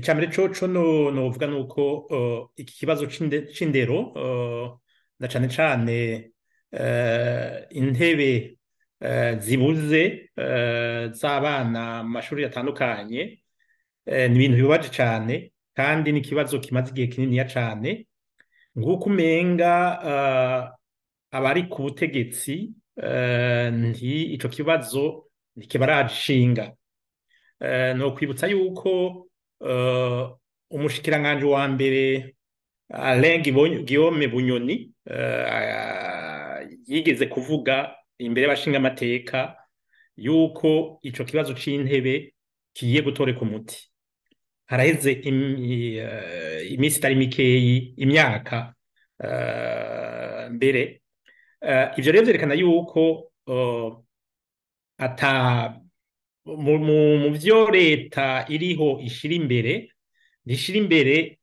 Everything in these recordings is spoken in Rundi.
Icambere coco no novuga nuko iki kibazo c'indero, na cane cane intebe zibuze z'abana mu mashuri atandukanye, ni ibintu bibabaje cane, kandi ni ikibazo kimaze igihe kininiya cane. Nguko umenga abari ku butegetsi nti ico kibazo ntikibarashinga. No kwibutsa yuko umushikiranganji wa mbere Alain Guillaume Bunyoni yigeze kuvuga imbere y'abashingamateka yuko ico kibazo c'intebe kigiye gutoreka umuti. Haraheze imisi itari mikeyi, imyaka mbere. Ivyo rero vyerekana yuko ata mu vyo leta iriho ishira imbere, ntishira imbere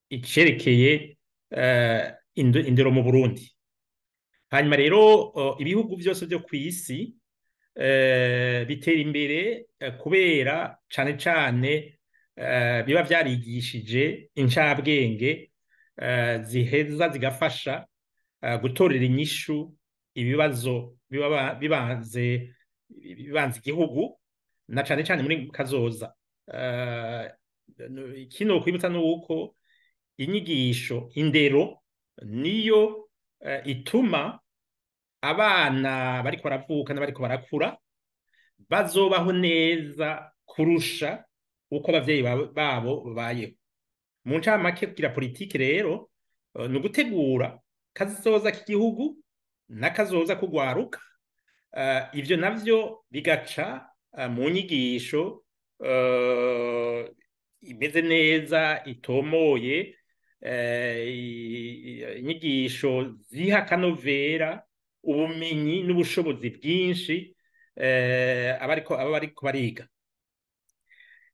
icerekeye indero mu Burundi. Hanyuma rero ibihugu vyose vyo kw'isi bitera imbere kubera cane cane biba vyarigishije incabwenge ziheza zigafasha gutorera inyishu ibibazo biba bibanze igihugu, na cane cane muri kazoza. Kino kwibutsa nuko inyigisho, indero niyo ituma abana bariko baravuka n'abariko barakura bazobaho neza kurusha uko abavyeyi babo babayeho. Mu ncamake, kugira politike rero ni ugutegura kazoza k'igihugu n'akazoza kugwaruka. Ivyo navyo bigaca mu nyigisho imeze neza, itomoye, inyigisho ziha akanovera, ubumenyi n'ubushobozi bwinshi aba bariko bariga.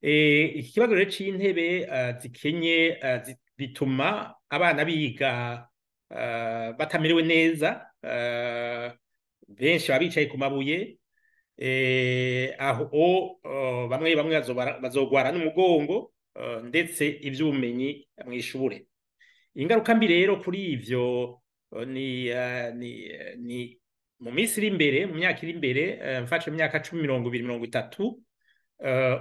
Iki kibazo rero c'intebe zikenye bituma abana biga batamerewe neza, benshi baba bicaye ku mabuye, aho bamwe bamwe bazogwara n'umugongo, ndetse ivy'ubumenyi mw'ishure. Ingaruka mbi rero kuri ivyo ni mu minsi iri imbere, mu myaka iri imbere, mfashe mu myaka 10, 20, 30,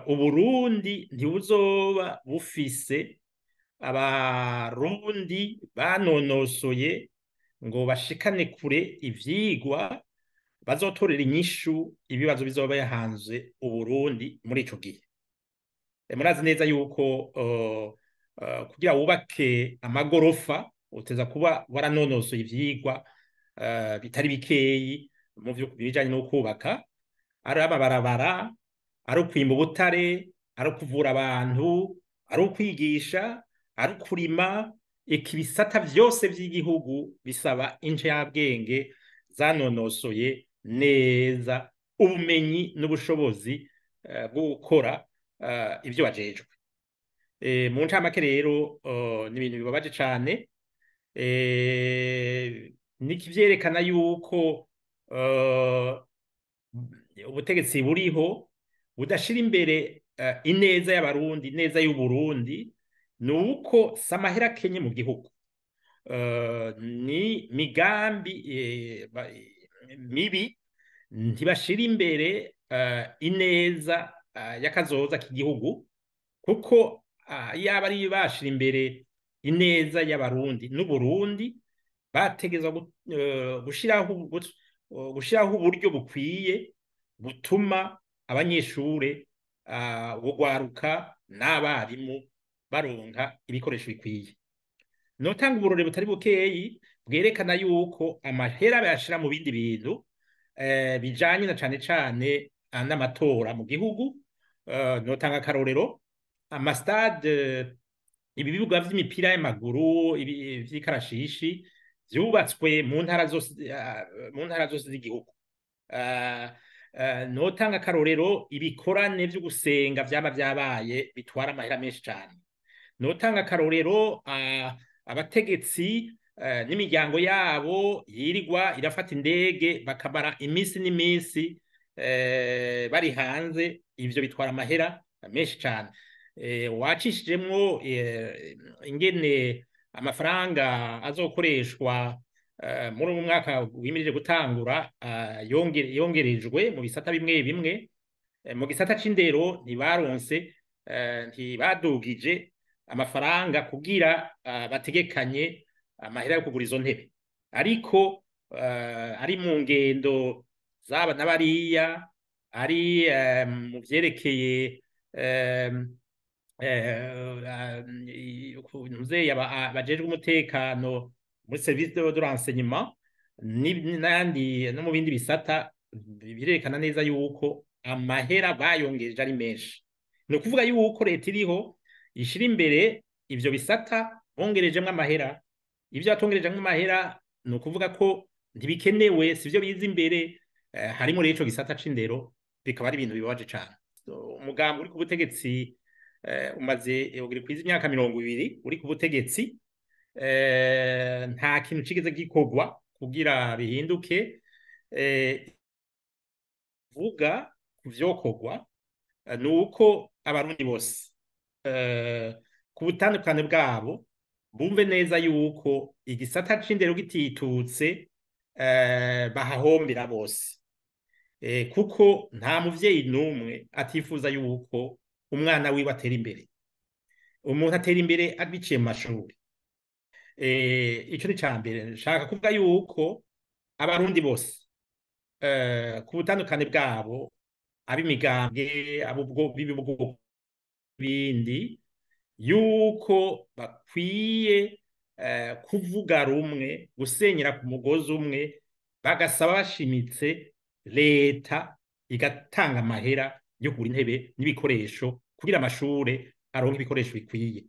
Uburundi ntibuzoba bufise abarundi banonosoye ngo bashikane kure ivyigwa bazotorera inyishu ibibazo bizoba yahanze Uburundi muri ico gihe. Murazi neza yuko kugira wubake amagorofa uteza kuba waranonosoye ivyigwa bitari bikeyi mu bijanye no kubaka, ari amabarabara, ari ukwimba ubutare, ari ukuvura abantu, ari ukwigisha, ari ukurima, eka ibisata vyose vy'igihugu bisaba incabwenge zanonosoye neza ubumenyi n'ubushobozi bwo gukora ivyo bajejwe. Mu ncamake rero ni ibintu bibabaje cane, nikivyerekana yuko ubutegetsi buriho budashira imbere ineza y'abarundi, ineza y'Uburundi, nuko samahera kenye mu gihugu. Ni migambi mibi, ntibashira imbere ineza y'akazoza k'igihugu, kuko yaba ari bashira imbere ineza y'abarundi n'Uburundi, bategezwa gushiraho uburyo bukwiye butuma abanyeshure, bugwaruka n'abarimu baronka ibikoresho bikwiye. Notanga uburore butari bukeyi bwerekana yuko amahera bayashira mu bindi bintu bijanye na cane cane n'amatora mu gihugu. Notanga akarorero amastade, ibi bibuga vy'imipira y'amaguru, ibi vy'ikarashishi vyubatswe mu ntara zose, mu ntara zose z'igihugu. Notanga akarorero ibikorane vyo gusenga vyaba vyabaye bitwara amahera menshi cane. Notanga akarorero abategetsi n'imiryango yabo yirirwa irafata indege bakamara iminsi n'iminsi bari hanze, ivyo bitwara amahera menshi cane. Wacishijemwo ingene amafaranga azokoreshwa muri uyu mwaka wimirije gutangura yongerejwe mu bisata bimwe bimwe. Mu gisata c'indero ntibaronse, ntibadugije amafaranga kugira bategekanye amahera yo kugura izo ntebe, ariko ari mu ngendo zaba n'abariya, ari mu vyerekeye bajejwe umutekano muri service de renseignement n'ayandi no mu bindi bisata, birerekana neza yuko amahera bayongeje ari menshi. Ni ukuvuga yuko leta iriho ishira imbere ivyo bisata bongerejemwo amahera. Ivyo batongerejemwo amahera ni ukuvuga ko ntibikenewe, sivyo biza imbere. Harimo rero ico gisata c'indero, bikaba ari ibintu bibabaje cane. Umugambi uri ku butegetsi umaze kwiza imyaka 20 uri ku butegetsi, nta kintu cigeze gikorwa kugira bihinduke. Vuga ku vyokorwa ni uko abarundi bose ku butandukane bwabo bumve neza yuko igisata c'indero gititutse bahahombera bose, kuko nta muvyeyi n'umwe atifuza yuko umwana wiwe atera imbere. Umuntu atera imbere abiciye mu mashuri. Ico ni ca mbere. Nshaka kuvuga yuko abarundi bose ku butandukane bwabo, ab'imigambwe, ab'ubwoko bindi, yuko bakwiye kuvuga rumwe, gusenyera ku mugozi umwe, bagasaba bashimitse leta igatanga amahera yo kugura intebe n'ibikoresho kugira amashure aronke ibikoresho bikwiye.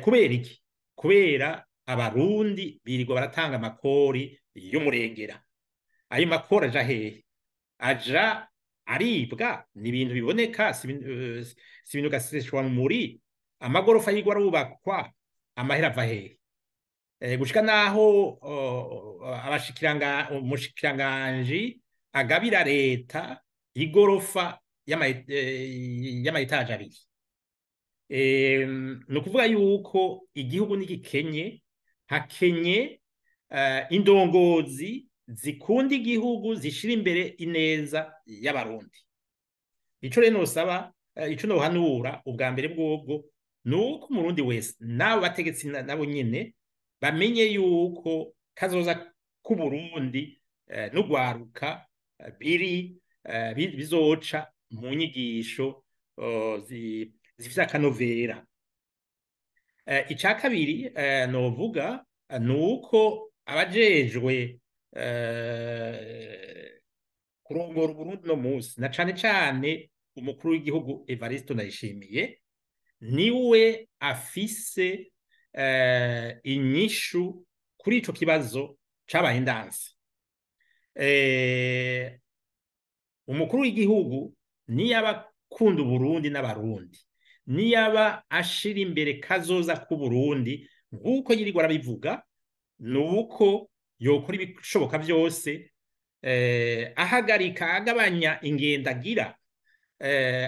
Kubera iki? Kubera abarundi birirwa baratanga amakori y'umurengera. Ayo makori aja hehe? Aja aribwa, ni ibintu biboneka, si ibintu gaseseshwa muri amagorofa yigwa arubakwa, amahera ava hehe? Gushika naho umushikiranganji agabira leta igorofa y'amayetaje 2. Ni ukuvuga yuko igihugu ntigikenye, hakenye indongozi zikunda igihugu, zishira imbere ineza y'abarundi. Ico rero nosaba, ico nohanura ubwa mbere bwobwo, nuko umurundi wese n'abo bategetsi nabo nyene bamenye yuko kazoza k'Uburundi n'ugwaruka biri bizoca mu nyigisho zifise akanovera. Ica kabiri novuga nuko abajejwe kurongora Uburundi no musi, na cane cane umukuru w'igihugu Evariste Ndayishimiye, niwe afise inyishu kuri ico kibazo cabaye ndanse. Umukuru w'igihugu niyaba akunda Uburundi n'abarundi, niyaba ashira imbere kazoza k'Uburundi nk'uko yirirwa arabivuga, nuko yokora ibishoboka vyose, ahagarika, agabanya ingendagira,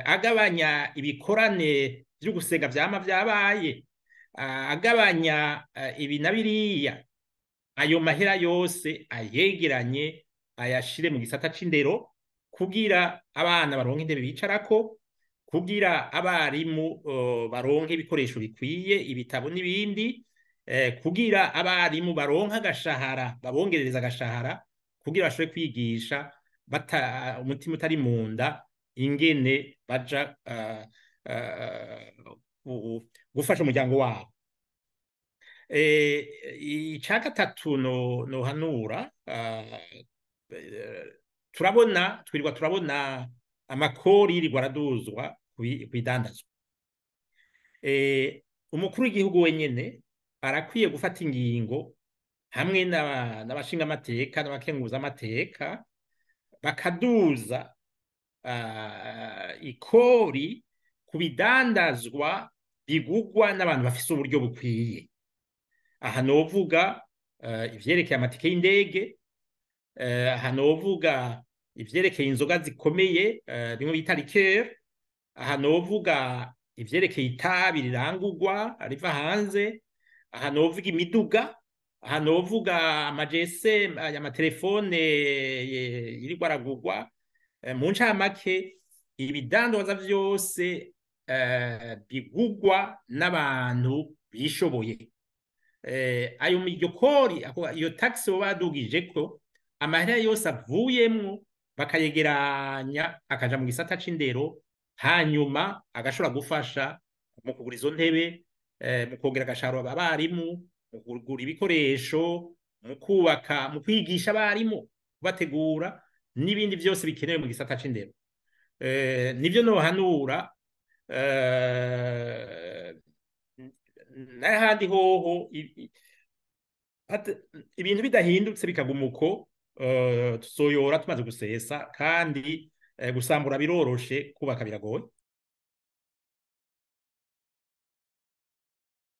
agabanya ibikorane vyo gusenga vyama vyabaye, agabanya ibi na biriya, ayo mahera yose ayegeranye ayashire mu gisata c'indero kugira abana baronke intebe bicarako, kugira abarimu baronke ibikoresho bikwiye, ibitabo n'ibindi, kugira abarimu baronke agashahara, babongerereza agashahara kugira bashobore kwigisha umutima utari munda, ingene baja gufasha umuryango wabo. Ica gatatu nohanura, turabona, twirirwa turabona amakori yirirwa araduzwa kwidandazwa. Umukuru w'igihugu wenyene arakwiye gufata ingingo hamwe n'abashinga amateka n'abakenguza amateka, bakaduza ikori ku bidandazwa bigugwa n'abantu bafise uburyo bukwiye. Aha novuga ivyerekeye amatike y'indege, aha novuga ivyerekeye inzoga zikomeye, bimwe bita liqueur, aha novuga ivyerekeye itabi rirangurwa riva hanze, aha novuga imiduga, aha novuga amajese, amatelefone yiriko aragurwa. Mu ncamake, ibidandaza vyose bigurwa n'abantu bishoboye. Ayo iryo kori, iyo taxe badugijeko, amahera yose avuyemwo bakayegeranya akaja mu gisata c'indero, hanyuma agashobora gufasha mu kugura izo ntebe, mu kongera agashahara abarimu, mu kugura ibikoresho, mu kubaka, mu kwigisha abarimu, kubategura n'ibindi vyose bikenewe mu gisata c'indero. Nivyo nohanura. N'ahandi hoho ibintu bidahindutse bikaguma uko, tuzoyora tumaze gusesa, kandi gusambura biroroshe, kubaka biragoye.